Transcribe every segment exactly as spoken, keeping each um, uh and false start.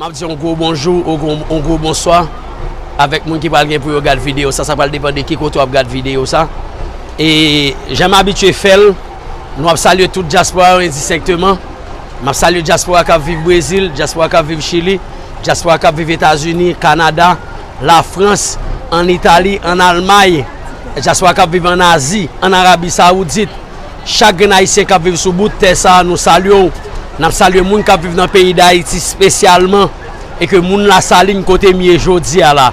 M ap di yon gwo bonjou, yon gwo, yon gwo bonswa avèk moun ki pral gen pou yo gad videyo sa. Sa pral depann de ki kote w ap gad videyo sa. E jan m abitye fè l, nou ap salye tout dyaspora yo endistenkteman. M ap salye dyaspora k ap viv Brezil, dyaspora k ap viv Chili, dyaspora k ap viv Etazini, Kanada, Lafrans, ann Itali, ann Almay, dyaspora k ap viv ann Azi, ann Arabi Sawoudit, chak grenn Ayisyen k ap viv sou bout tè sa a, nou salye w. N ap salye moun k ap viv nan peyi Dayiti espesyalman, e ke moun Lasalin kote m ye jodi a la.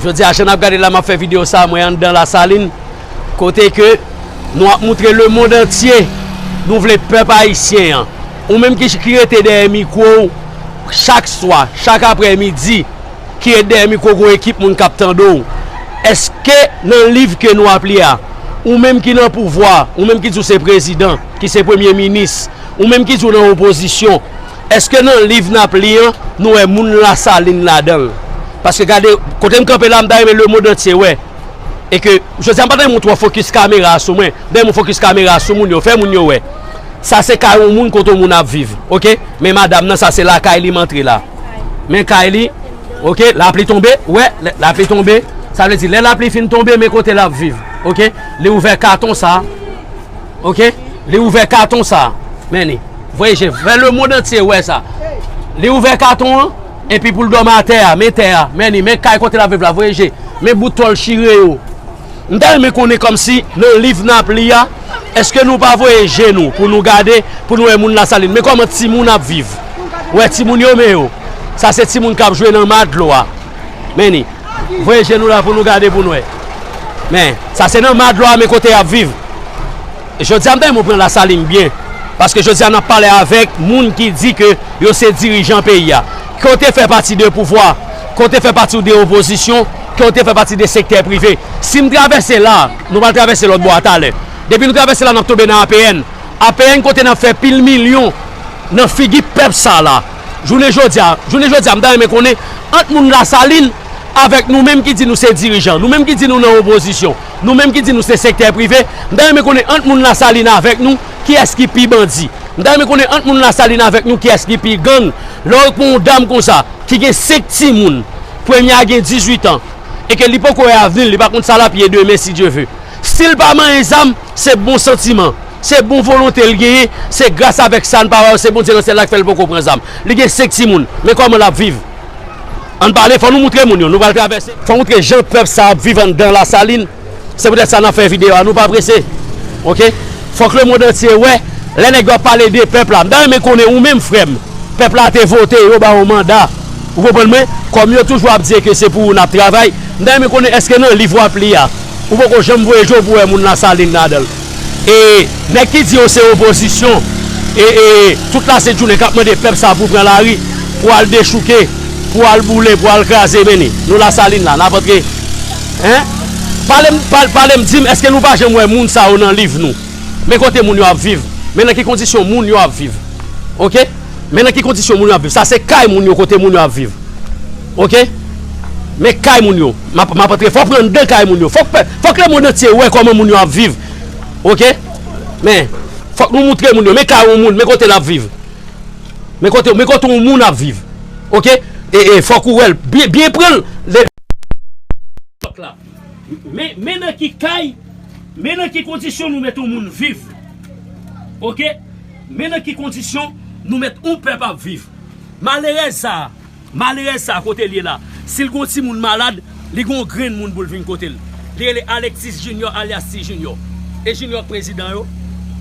Jodi a, jan n ap gade la, m ap fè videyo sa a, mwen anndan Lasalin, kote ke nou ap moutre lemonn antye nou vle pèp ayisyen an. Ou menm ki, ki rete dèyè mikwo w chak swa, chak aprèmidi, ki ret dèyè mikwo, gon ekip moun k ap tande w. Èske nan liv ke nou ap li a, ou menm ki nan pouvwa, ou menm ki di w se prezidan, ki se premye minis, ou menm ki di w nan opozisyon, èske nan liv n ap li an, nou wè moun Lasalin ladan l? Paske gade, kote m kanpe la, m ta renmen lemonn antye wè. E ke, jodi a, m pa ta renmen w twò fokis kamera a sou mwen. M ta renmen w fokis kamera a sou moun yo, fè moun yo wè. Sa se kay yon moun kote yon moun ap viv, oke? Men madanm nan, sa se lakay li m antre la. Men kay li, oke? Lapli tonbe, wè, lè lapli tonbe. Sa vle di, lè lapli fin tonbe, men kote l ap viv, oke? Li ouvè katon sa, oke? Li ouvè katon sa, men li. Voye je, fè lemonn antye wè sa. Li ouvè katon an, epi pou l dòmi atè a, men tè a, men li, men kay kote l ap viv la, voye je. Men bout tòl chire yo. M ta renmen konnen kòmsi nan liv n ap li a, èske nou pa voye je nou pou nou gade, pou nou wè moun Lasalin? Men kòman timoun ap viv? Wè timoun yo, men yo. Sa se timoun k ap jwe nan ma dlo a. Men ni. Voye je nou la pou nou gade pou nou wè. Men, sa se nan ma dlo a, men kote y ap viv. Jodi a, m ta renmen w pran Lasalin byen. Paske jodi a, n ap pale avèk moun ki di ke yo se dirijan peyi a. Ke w te fè pati de pouvwa, ke w te fè pati de opozisyon, ke w te fè pati de sektè prive. Si m travèse la, nou pral travèse lòt bò a talè. Depi nou travèse la, n ap tonbe nan A P N. A P N kote n ap fè pil milyon nan figi pèp sa la. Jounen jodi a, jounen jodi a, m ta renmen konnen ant moun Lasalin avèk nou menm ki di nou se dirijan, nou menm ki di nou nan opozisyon, nou menm ki di nou se sektè prive, m ta renmen konnen ant moun Lasalin avèk nou, kiyès ki pi bandi? M ta renmen konnen ant moun Lasalin avèk nou, kiyès ki pi gang? Lè w pran yon dam konsa, ki gen senk timoun, premye a gen dizuit an, e ke li poko wè avni l, li pa konn sa l ap ye demen, si Dye ve. Si l pa manyen zam, se bon santiman, se bon volonte l genyen, se gras avèk sa n pa wè, se Bondye nan syèl la k fè l poko pran zam. Li gen senk timoun, men kòman l ap viv? Ann pale, fò nou moutre moun yo, nou pral travèse. Fò moutre jan pèp sa ap viv anndan Lasalin. Se poutèt sa n ap fè videyo a, nou pa prese. Oke? Fòk lemonn antye wè, lè nèg yo ap pale de pèp la. M ta renmen konnen ou menm, frè m, pèp la te vote, yo ba w manda. Ou konprann mwen? Kòm yo toujou ap di ke se pou ou n ap travay, m ta renmen konnen èske nan liv w ap li a, ou poko janm voye je w pou wè moun Lasalin ladan l? E nèg ki di yo se opozisyon, e, e tout lasent jounen k ap mande pèp sa pou pran lari, pou al dechouke, pou al boule, pou al kraze, men ni. Nou Lasalin la, n ap antre. Hein? Pale m, pale, pale m, di m, èske nou pa janm wè moun sa yo nan liv nou? Men kote moun yo ap viv. Men nan ki kondisyon moun yo ap viv. Oke? Men nan ki kondisyon moun yo ap viv. Sa se kay moun yo, kote moun yo ap viv. Oke? Men kay moun yo. M ap, m ap antre. Fò pran anndan kay moun yo. Fòk pè, fòk lemonn antye wè kòman moun yo ap viv. Oke? Men, fòk nou moutre moun yo. Men kay yon moun. Men kote l ap viv. Men kote, men kote yon moun ap viv. Oke? E, e, fòk ou wè l. Byen, byen pran l. Le- Men, men nan ki kay, men nan ki kondisyon nou met yon moun viv. Oke? Men nan ki kondisyon nou met yon pèp ap viv. Malerèz sa a, malerèz sa a kote l ye la, si l gon timoun malad, li gon grenn moun pou l vin kote l. Li rele Alexis Junior alyas Ti Junior. E Junior k prezidan yo,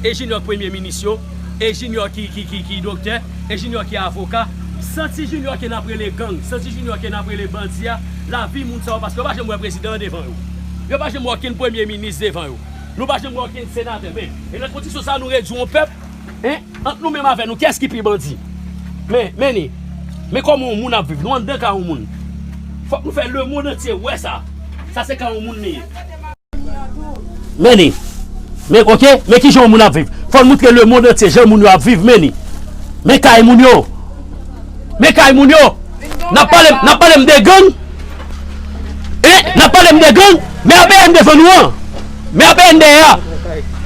e Junior k premye minis yo, e Junior ki, ki, ki, ki doktè, e Junior ki avoka. San Ti Junior ke n ap rele gang, san Ti Junior ke n ap rele bandi a, lavi moun sa yo, paske yo pa janm wè prezidan an devan yo. Yo pa janm wè okenn premye minis devan yo. Nou pa janm wè okenn senatè. Men, e nan kondisyon sa a, nou redui yon pèp, en, ant nou menm avè nou, kiyès ki pi bandi? Men, men ni. Men kòman yon moun ap viv? Nou anndan kay yon moun. Fòk nou fè lemonn antye wè sa. Sa se kay yon moun li ye. Men ni. Men, oke, men kijan yon moun ap viv. Fò n moutre lemonn antye jan moun yo ap viv, men ni. Men kay moun yo. Men kay moun yo. N ap pale, n ap pale m de gang. E, n ap pale m de gang, men A P N devan nou an. Men A P N dèyè a.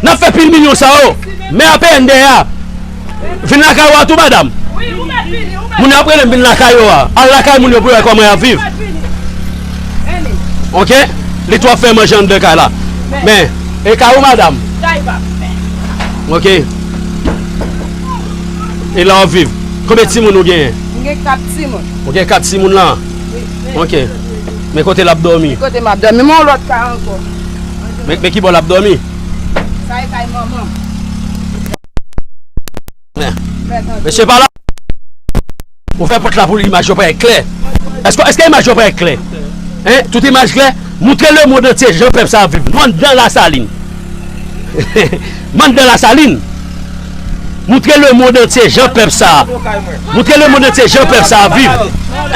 N ap fè pil milyon sa yo. Men A P N dèyè a. Vin lakay ou a tou, madanm. Moun yo ap rele m vin lakay yo a. Al lakay moun yo pou yo wè kòman y ap viv. Oke? Li tou ap fè manje anndan kay la. Men, e kay ou, madanm? Oke. E la w ap viv. Konbyen timoun ou genyen? M gen kat timoun. Ou gen kat timoun la? Oke. Men kote l ap dòmi? Kote m ap dòmi? Men yon lòt kay ankò. Men, men ki bò l ap dòmi? Sa e kay manman m. Men, mesye pa la. Ou fè pòt la pou imaj yo parèt klè. Èske, èske imaj yo parèt klè? Hein? Tout imaj klè? Moutre lemonn antye jan pèp sa ap viv. Nou anndan Lasalin. M anndan Lasalin. Moutre lemonn antye jan pèp sa. Moutre lemonn antye jan pèp sa ap viv.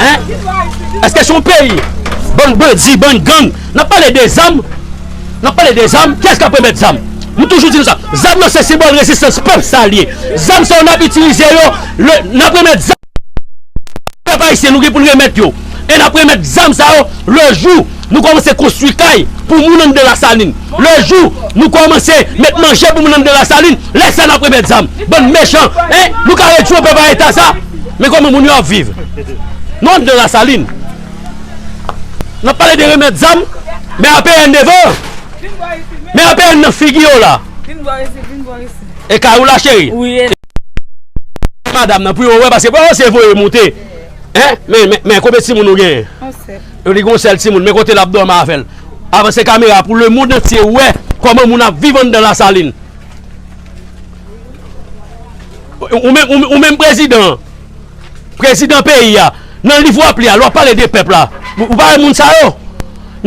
Hein? Èske se yon peyi? Bann bandi, bann gang. N ap pale de zam. N ap pale de zam. Kiyès k ap remèt zam? M toujou di nou sa. Zam nan se senbòl rezistans pèp sa l ye. Zam sa yo n ap itilize yo. Le, n ap remèt zam. Pèp ayisyen, nou gen pou n remèt yo. E n ap remèt zam sa yo lejou nou kòmanse konstwi kay pou moun anndan Lasalin. Lejou nou kòmanse met manje pou moun anndan Lasalin, lè sa n ap remèt zam. Bann mechan, hein? Nou ka redwi yon pèp a eta sa? Men kòman moun yo ap viv? Nou anndan Lasalin. N ap pale de remèt zam, men A P N devan. Men A P N nan figi yo la. Vin bò isit, vin bò isit. E kay ou la, cheri? Wi, e madanm nan, pou yo wè, paske pa yo se voye moute. Hein? Men, men, men, konbyen timoun ou genyen? Yon sèl. Li gen yon sèl timoun, men kote l ap dòmi avè l. Avanse kamera pou lemonn antye wè kòman moun ap viv anndan Lasalin. Ou menm, ou, ou menm prezidan, prezidan peyi a, nan liv w ap li a, lè w ap pale de pèp la, ou, ou pa wè moun sa yo?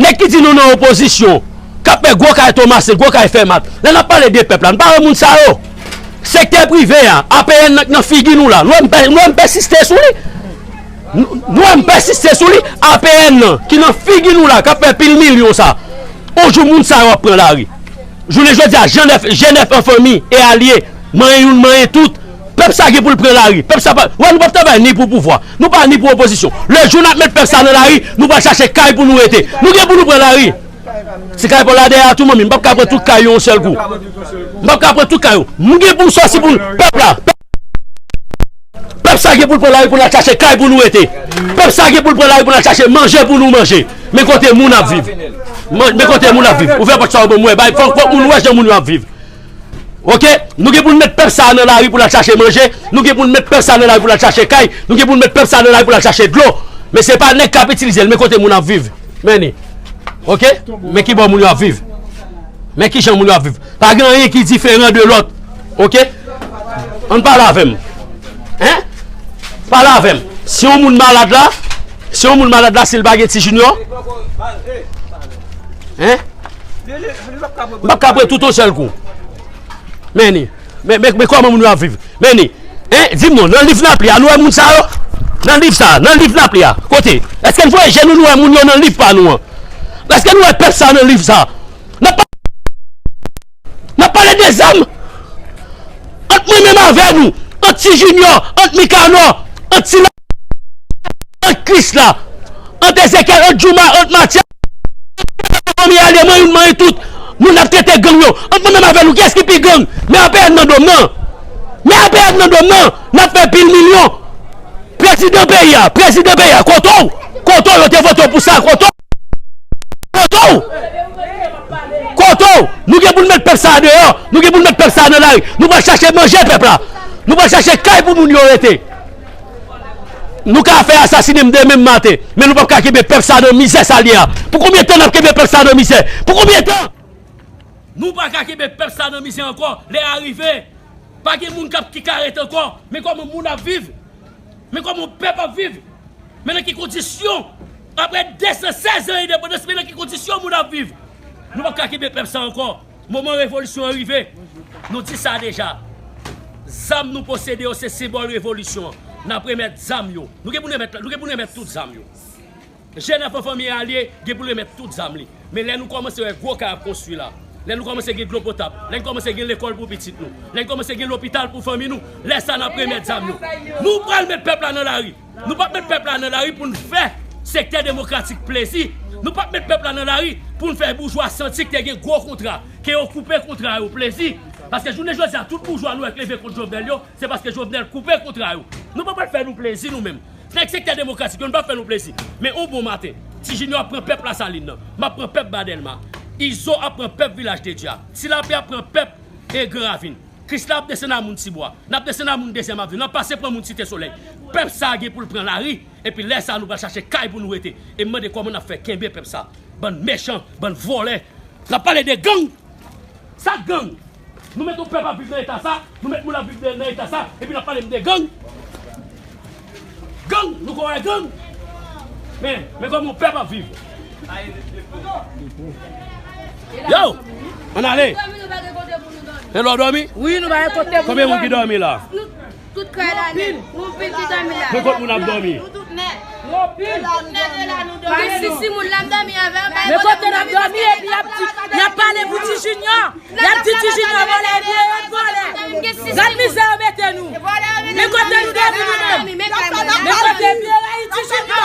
Nèg ki di nou nan opozisyon, k ap fè gwo kay Tomasen, gwo kay Fèmat. Lè n ap pale de pèp la, nou pa wè moun sa yo? Sektè prive a, A P N nan, nan figi nou la. Nou wè m pè-, nou wè m pèsiste sou li. Nou, nou wè m pèsiste sou li. A P N nan, ki nan figi nou la, k ap fè pil milyon sa. On jou moun sa yo ap pran lari. Jounen jodi a, G nèf, G nèf an fanmi e alye, manyen youn, manyen tout. Pèp sa gen pou l pran lari. Pèp sa pa, wè, nou p ap travay ni pou pouvwa. Nou pa ni pou opozisyon. Lejou n ap met pèp sa nan lari, nou pral chache kay pou nou rete. Nou gen pou nou pran lari. Ti kay pa w la dèyè a tou, manmi. M p ap ka pran tout kay yo yon sèl kou. M p ap ka pran tout kay yo. M gen pou m sòti pou nou. Pèp la. Pèp sa gen pou l pran lari pou n al chache kay pou nou rete. Pèp sa gen pou l pran lari pou n al chache manje pou nou manje. Men kote moun ap viv. Men, men kote moun ap viv. Ouvè pòt sa yo ban m wè. Bay, fòk, fòk moun wè jan moun yo ap viv. Oke? Nou gen pou n met pèp sa a nan lari pou l al chache manje. Nou gen pou n met pèp sa a nan lari pou l al chache kay. Nou gen pou n met pèp sa a nan lari pou l al chache dlo. Men se pa nèg k ap itilize l. Men kote moun ap viv. Men li. Oke? Men ki bò moun yo ap viv. Men ki jan moun yo ap viv. Pa gen anyen ki diferan de lòt. Oke? Ann pale avè m. Hein? Pale avè m. Si yon moun malad la, si yon moun malad la, si l pa gen ti Junior, hein? M p ap ka pran tout yon sèl kou. Men li. Men, men, men kòman moun yo ap viv? Men li. Hein? Di m non, nan liv n ap li a, nou wè moun sa yo? Nan liv sa, nan liv n ap li a. Kote? Èske n voye je nou, nou wè moun yo nan liv pa nou an? Èske nou wè pèp sa nan liv sa? N ap pa-, n ap pale de zam. Ant mwen menm avè nou, ant Ti Junior, ant Mikanò, ant Ti La, ant Krisla, ant Ezekyèl, ant Jouma, ant Matyas, fanmi alye, manyen youn, manyen tout. Nou n ap trete gang yo. Ant mwen menm avè nou, kiyès ki pi gang? Men A P N nan do m nan. Men A P N nan do m nan. N ap fè pil milyon. Prezidan peyi a, prezidan peyi a, kote w? Kote w? Yo te vote w pou sa, kote w? Kote w? Kote w? Nou gen pou n met pèp sa a deyò, nou gen pou n met pèp sa a nan lari. Nou pral chache manje pèp la. Nou pral chache kay pou moun yo rete. Nou ka fè asasine m demen maten, men nou p ap ka kenbe pèp sa nan mizè sa l ye a. Pou konbyen tan n ap kenbe pèp sa nan mizè? Pou konbyen tan? Nou pa ka kenbe pèp sa nan mizè ankò. Lè a rive. Pa gen moun k ap, ki ka ret ankò. Men kòman moun ap viv. Men kòman pèp ap viv. Men nan ki kondisyon. Apre de san sèz an endepandans, men nan ki kondisyon moun ap viv. Nou p ap ka kenbe pèp sa ankò. Moman revolisyon an rive. Nou di sa deja. Zam nou posede yo se senbòl revolisyon an. N ap remèt zam yo. Nou gen pou n remèt, nou gen pou n remèt tout zam yo. G nèf an fanmi alye gen pou l remèt tout zam li. Men lè nou kòmanse wè gwo kay ap konstwi la, lè nou kòmanse gen dlo potab, lè n kòmanse gen lekòl pou pitit nou, lè n kòmanse gen lopital pou fanmi nou, lè sa n ap remèt zam yo. Nou pral met pèp la nan lari. Nou p ap met pèp la nan lari pou n fè sektè demokratik plezi. Nou p ap met pèp la nan lari pou n fè boujwa santi k te gen gwo kontra, ke yo koupe kontra yo plezi. Paske jounen jodi a, tout boujwa nou wè k leve kont Jovenel yo, se paske Jovenel koupe kontra yo. Nou pa pral fè nou plezi nou menm. Nèg sektè demokratik yo, nou pa fè nou plezi. Men yon bon maten, Ti Junior ap pran pèp Lasalin nan. M ap pran pèp Ba Dèlma. Izo ap pran pèp Vilaj de Dye a. Ti Lapè ap pran pèp e Gran Ravin. Krisla ap desann a moun Tibwa. N ap desann a moun Dezyèm Avni. N ap pase pran moun Site Solèy. Pèp sa a gen pou l pran lari. Epi lè sa a, nou pral chache kay pou nou rete. E m mande kòman n ap fè kenbe pèp sa a. Bann mechan, bann vòlè. N ap pale de gang. Sa gang? Nou met yon pèp ap viv nan eta sa, nou met moun ap viv nan eta sa, epi n ap pale m de gang. Gang, nou kwè gang. Men, men kòman yon pèp ap viv. Yo, ann ale. E lè w dòmi? Wi, nou pa gen kote pou nou dòmi. Konbyen moun ki dòmi la? Tout kay la nèt. Nou pil ki dòmi la. Men kot moun ap dòmi? Nou tout nèt. Nou pil. Nou tout nèt e la nou dòmi. Gen sis moun la m dòmi avè yo. Men kote n ap dòmi epi y ap di, y ap pale pou Ti Junior. Y ap di Ti Junior vòlè, epi yo vòlè. Gad mizè yo mete nou. Men kote nou dòmi nou menm. Men kote epi yo rayi Ti Junior.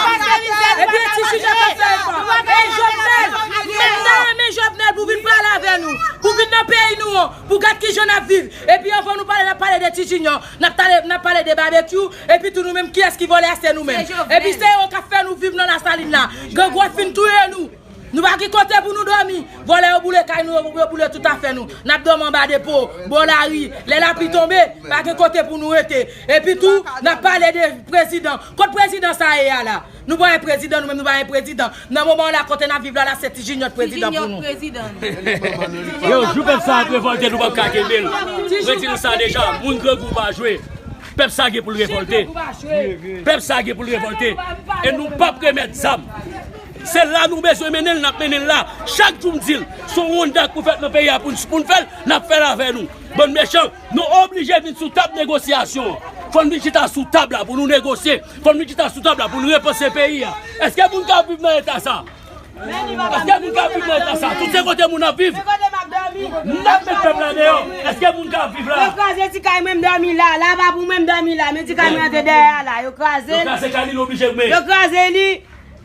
Epi Ti Junior pa fè efò. E Jovenel, nou menm ta renmen Jovenel pou vin pale avè nou. Pou vin nan peyi nou an. Pou gad kijan n ap viv. Epi anvan nou pale, n ap pale de Ti Junior. N ap pale, n ap pale de Babekyou, epi tou nou menm, kiyès ki vòlè a, se nou menm. Se Jovenel. Epi se yo k ap fè nou viv nan Lasalin la. Grangou ap fin touye nou. Nou pa gen kote pou nou dòmi. Vòlè yo boule kay nou, yo, yo boule tout afè nou. N ap dòmi anba depo, bò lari. Lè lapli tonbe, pa gen kote pou nou rete. Epi tou, n ap pale de prezidan. Kot prezidan sa ye a la? Nou pa gen prezidan, nou menm nou pa gen prezidan. Nan moman la kote n ap viv la, la se Ti Junior k prezidan pou nou. Ti Junior k prezidan nou. Yo, jou pèp sa ap revòlte, nou p ap ka kenbe l. Mwen di nou sa deja, moun Grangou pa jwe. Pèp sa gen pou l revòlte. Pèp sa gen pou l revòlte. E nou p ap remèt zam. Se la nou bezwen mennen l, n ap mennen l la. Chak jou m di l, se yon wondak pou fèt nan peyi a pou n, pou n fè l, n ap fè l avè nou. Bann mechan, nou oblije vin sou tab negosyasyon. Fò n vin chita sou tab la pou nou negosye. Fò n vin chita sou tab la pou nou repanse peyi a. Èske moun ka viv nan eta sa? Èske moun ka viv nan eta sa? Tout se kote moun ap viv. N ap met pèp la deyò. Èske moun ka viv la? Yo kraze ti kay mwen, m dòmi la. La pa pou mwen, m dòmi la. Men ti kay mwen antre dèyè a la. Yo kraze l. Yo kraze kay li, l oblije goumen. Yo kraze li.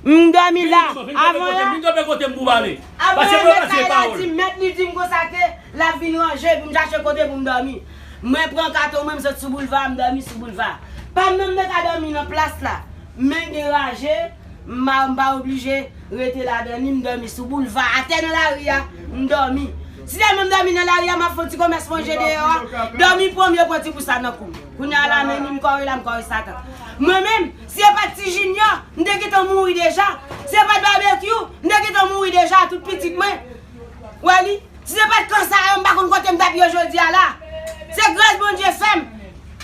M dòmi la. Avan yè, vin kanpe kote m pou pale. Avan yè, mèt kay la di m, mèt li di m konsa ke l ap vin ranje pou m chache kote pou m dòmi. Mwen pran katon mwen, m sot sou boulva, m dòmi sou boulva. Pa m menm te ka dòmi nan plas la. Men gen raje, m pa, m pa oblije rete ladan li, m dòmi sou boulva, atè nan lari a, m dòmi. Si tèlman m dòmi nan lari a, m ap fè yon ti komès manje deyò a, dòmi pran m, yo pran ti bous la nan kou m. Kounye a la, men li m kòre la, m kòre Satan. Mwen menm, si se pa t Ti Junior, m te gentan mouri deja. Si se pa t Babekyou, m te gentan mouri deja, tout pitit mwen. Wè li, si se pa t kansa yo, m pa konn kote m t ap ye jodi a la. Se gras Bondye fè m.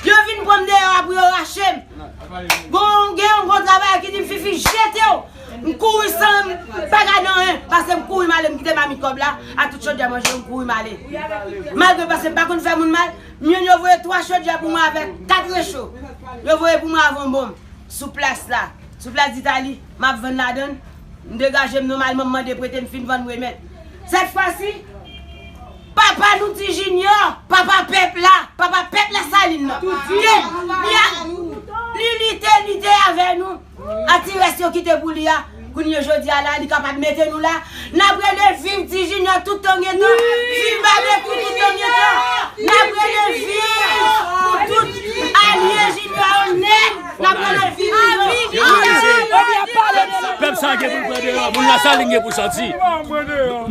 Yo vin pran m deyò a pou yo rache m. Gon, gen yon gwo travayè ki di m, "Fifi, jete w." M kouri san m pa gade anyen, paske m kouri m ale, m kite mamit kòb la, ak tout chodyè manje yo, m kouri m ale. Malgre paske m pa konn fè moun mal, m jwenn yo voye twa chodyè pou mwen avèk kat recho. Yo voye pou mwen avè yon bonm. Sou plas la, sou plas Ditali, m ap vann ladan l. M degaje m nòmalman, m mande prete, m fin vann remèt. Sèt fwa si, papa nou Ti Junior, papa pèp la, papa pèp Lasalin nan. Li, li, li te, li te avè nou. A ti rès yo kite pou li a. Kounye jodi a la, li kapab mete nou la. N ap rele viv Ti Junior tout tan gen tan. Viv Babekyou tout tan gen tan. N ap rele viv pou tout alye Junior yo nèt. N ap rele viv Junior. Pèp sa gen pou l pran deyò. Moun Lasalin gen pou santi.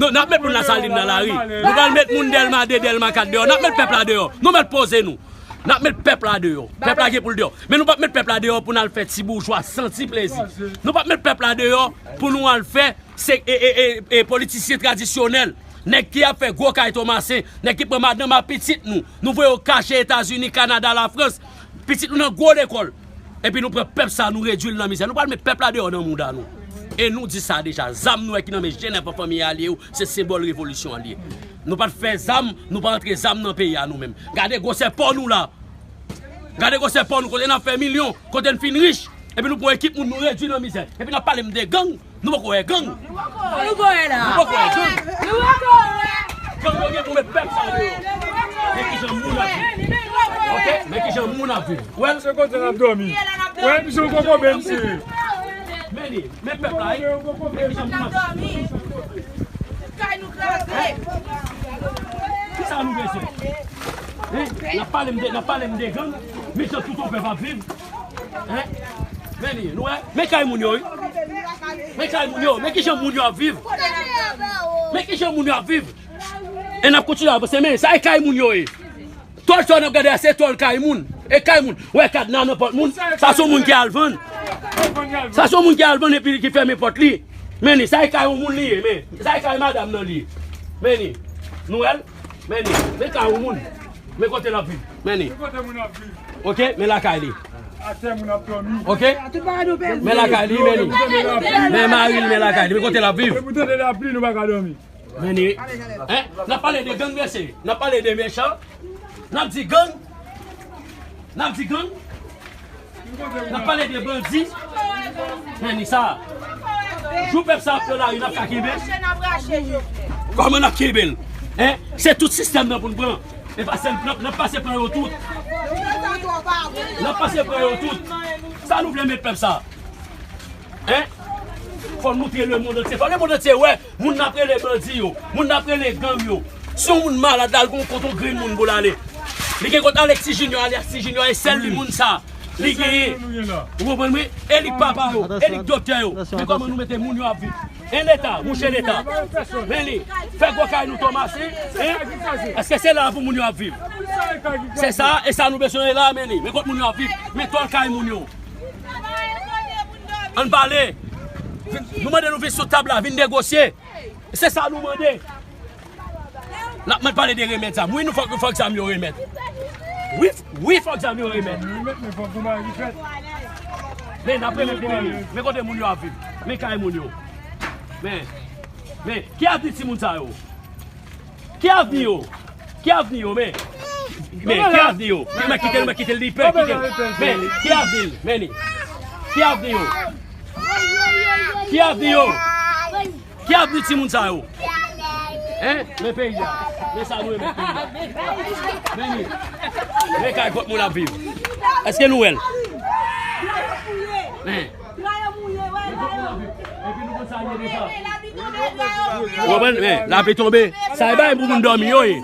Nou, n ap met moun Lasalin nan lari. Nou pral met moun Dèlma de, Dèlma kat deyò. N ap met pèp la deyò. Nou mèt poze nou. N ap met pèp la deyò. Pèp la gen pou l deyò. Men nou p ap met pèp la deyò pou n al fè ti boujwa santi plezi. Nou p ap met pèp la deyò pou nou al fè se, e, e, e, e politisyen tradisyonèl. Nèg ki ap fè gwo kay Tomasen, nèg ki pran madanm ak pitit nou. Nou voye yo kache Etazini, Kanada, Lafrans. Pitit nou nan gwo lekòl. Epi nou pran pèp sa, nou redui l nan mizè. Nou pral met pèp la deyò nan mouda nou. E nou di sa deja, zam nou wè ki nan men Jenèf an fanmi alye yo, se senbòl revolisyon an l ye. Nou pa t fè zam, nou pa antre zam nan peyi a nou menm. Gade gwosè pò nou la. Gade gwosè pò nou, kote n ap fè milyon, kote n fin rich. Epi nou pran ekip moun nou redui nan mizè. Epi n ap pale m de gang, nou poko wè gang. Nou poko wè la. Nou poko wè gang. Nou poko wè. Gang yo gen pou met pèp sa deyò. Men kijan moun ap viv. Ok? Men kijan moun ap viv. Wè l. Se kote n ap dòmi. Wè l, misye yon kokobe, misye. Men li, men pèp la, wi. Men kijan moun ap viv. Kay nou kraze. Kisa nou bezwen? Hein? N ap pale m de, n ap pale m de gang. Men jan tout yon pèp ap viv. Hein? Men li, nou wè? Men kay moun yo, wi. Men kay moun yo. Men kijan moun yo ap viv. Men kijan moun yo ap viv. E n ap kontinye avanse, men sa e kay moun yo ye. Tòl sa n ap gade a, se tòl kay moun. E kay moun. Ou wè kadna nan pòt moun. Sa se yon moun ki al vann. Sa se yon moun ki al vann epi ki fèmen pòt li. Men li, sa e kay yon moun li ye, men. Sa e kay madanm nan li ye. Men li. Nou wè l? Men li. Men kay yon moun. Men kote l ap viv. Men li. Oke, men lakay li. Oke? Men lakay li, men li. Men mari l, men lakay li. Men kote l ap viv. Men li. Hein? N ap pale de gang, mesye. N ap pale de mechan. N ap di gang. N ap di gang. N ap pale de bandi. Men li sa. Jou pèp sa ap pran lari, n ap ka kenbe. Kòman n ap kenbe l? Hein? Se tout sistèm nan pou n pran. E pa sèl, n ap, n ap pase pran yo tout. N ap pase pran yo tout. Sa nou vle met pèp sa? Hein? Fò n moutre lemonn antye. Fò lemonn antye wè moun n ap rele bandi yo, moun n ap rele gang yo. Si yon moun malad la, l gon kont yon grenn moun pou l ale. Li gen kont Alexis Junior, alias Ti Junior, e sèl li moun sa. Li genyen. Ou konprann mwen? E li k papa yo, e li k doktè yo. Men kòman nou mete moun yo ap viv? En Leta, mouche Leta. Men li, fè gwo kay nou Tomasen, hein? Èske se la pou moun yo ap viv? Se sa, e sa nou bezwen la, men li. Men kot moun yo ap viv? Men tòl kay moun yo. Ann pale. Nou mande nou vin sou tab la, vin negosye. Se sa nou mande. N ap mèt pale de remèt zam. Wi, nou fòk, fòk zam yo remèt. Wi, f- wi, fòk zam yo remèt. Men, n ap remèt li, men, men kote moun yo ap viv? Men kay moun yo. Men, men, ki avni timoun sa yo? Ki avni yo? Ki avni yo, men? Men, ki avni yo? Men, mwen kite l, mwen kite l, li pè, kite l. Men, ki avni l? Men li. Ki avni yo? Ki avni yo? Ki avni timoun sa yo? Hein? Men peyi a. Men sa nou renmen peyi a. Men li. Men kay kot moun ap viv. Èske nou wè l? Men. Epi nou konn sa l ye deja. Ou konprann? Men, lapli tonbe. Sa e bay pou moun dòmi yo ye.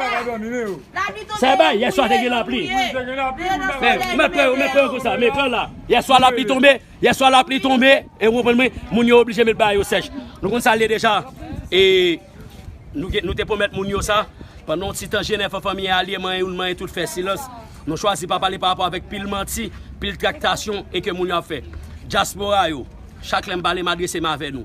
Sa e bay, yèswa te gen lapli. Men, ou mèt pran, ou mèt pran konsa. Men pran la. Yèswa lapli tonbe. Yèswa lapli tonbe. E ou konprann mwen, moun yo oblije met bagay yo sèch. Nou konn sa l ye deja. E nou, gen- nou te pwomèt moun yo sa. Pandan yon ti tan, G nèf an fanmi alye, manyen youn, manyen tout, fè silans. Nou chwazi pa pale pa rapò avèk pil manti, pil traktasyon e ke moun yo ap fè. Dyaspora yo, chak lè m pale, m adrese m avè nou.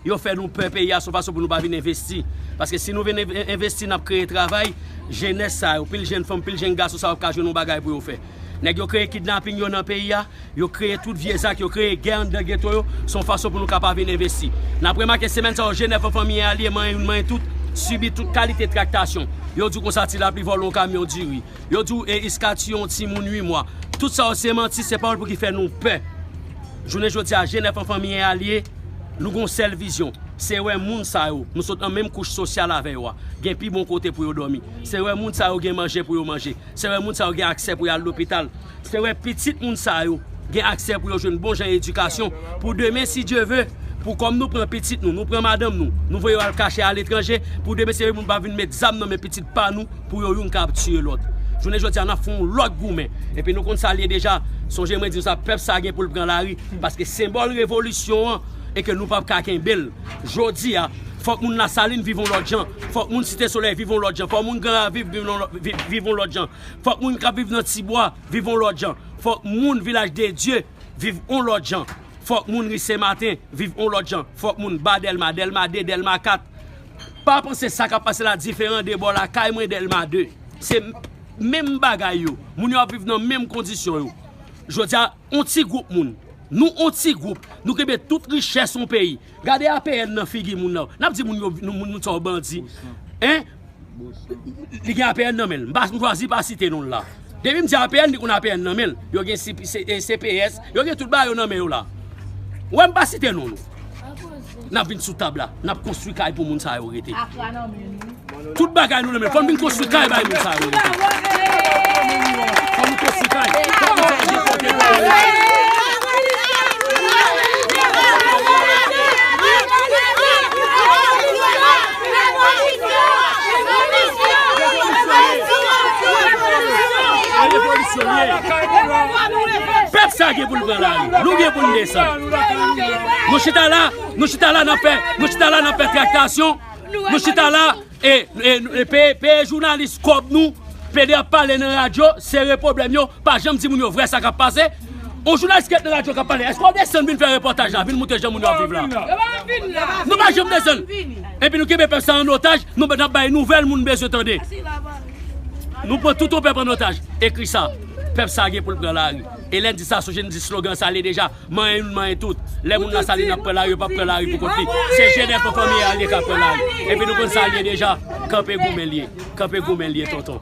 Yo fè nou pè peyi a, se yon fason pou nou pa vin envesti. Paske si nou vin env- envesti, n ap kreye travay, jenès sa yo, pil jenn fanm, pil jenn gason sa yo ap ka jwenn yon bagay pou yo fè. Nèg yo kreye kidnaping yo nan peyi a, yo kreye tout vye zak, yo kreye gè anndan geto yo, se yon fason pou nou ka pa vin envesti. N ap remake semèn sa yo, G nèf an fanmi alye, manyen youn, manyen tout, sibi tout kalite traktasyon. Yo di w konsa ti lapli vòlè yon kamyon diri. Yo di w e Iska tiye yon timoun uit mwa. Tout sa yo se manti, se pawòl pou ki fè nou pè. Jounen jodi a, G nèf an fanmi alye, nou gon sèl vizyon. Se wè moun sa yo, nou sot nan menm kouch sosyal avè yo a, gen pi bon kote pou yo dòmi. Se wè moun sa yo gen manje pou yo manje. Se wè moun sa yo gen aksè pou y al lopital. Se wè pitit moun sa yo gen aksè pou yo jwenn bon jan edikasyon. Pou demen, si Dye ve, pou kòm nou pran pitit nou, nou pran madanm nou, nou voye yo al kache aletranje, pou demen se moun pa vin met zam nan men pitit pa nou, pou yo youn ka ap tiye lòt. Jounen jodi a, n ap fè yon lòt goumen. Epi nou konn sa l ye deja. Sonje mwen di nou sa, pèp sa gen pou l pran lari. Paske senbòl revolisyon an, e ke nou p ap ka kenbe l. Jodi a, fòk moun Lasalin viv yon lòt jan. Fòk moun Site Solèy viv yon lòt jan. Fòk moun Gran Raviv viv yon lòt, vi- viv yon lòt jan. Fòk moun k ap viv nan Tibwa viv yon lòt jan. Fòk moun Vilaj de Dye viv yon lòt jan. Fòk moun Ri Sen Maten viv yon lòt jan. Fòk moun ba Dèlma, Dèlma de, Dèlma kat. Pa panse sa k ap pase la diferan de bò lakay mwen, Dèlma de. Se menm bagay yo. Moun yo ap viv nan menm kondisyon yo. Jodi a, yon ti gwoup moun. Nou yon ti gwoup. Nou kenbe tout richès yon peyi. Gade A P N nan figi moun nan. N ap di moun yo, nou, moun, moun sa yo bandi. Hein? Li gen A P N nan men l. M pa, m chwazi pa site non l la. Depi m di A P N, li konn A P N nan men l. Yo gen C P, C, eh, C P S. Yo gen tout bagay yo nan men yo la. Ou wè m pa site non nou. N ap vin sou tab la. N ap konstwi kay pou moun sa yo rete. Tout bagay nou nan men. Fò n vin konstwi kay bay moun sa yo rete. Fò nou konstwi kay. Fò nou konstwi kay. Pou l pran lari. Nou gen pou n desann. Nou chita la, nou chita la nan fè, nou chita la nan fè traktasyon. Nou chita la e, e, e peye, peye jounalis kòb nou, plede ap pale nan radyo, sere pwoblèm yo, pa janm di moun yo vrè sa k ap pase. On jounalis ki ret nan radyo k ap pale, èske w desann vin fè repòtaj la, vin montre jan moun yo ap viv la? Nou pa janm desann. Epi nou kenbe pèp sa an otaj, nou, n ap bay nouvèl moun bezwen tande. Nou pran tout yon pèp an otaj. Ekri sa. Pèp sa gen pou l pran lari. E lè n di sa, sonje n di slogan sa li ye deja. Manyen youn, manyen tout. Lè moun la sa li, n ap pran lari, yo p ap pran lari pou kont li. Se jenès pou fanmi a li ka pran lari. Epi nou konn sa li ye deja. Kanpe goumen li ye. Kanpe goumen li ye, tonton.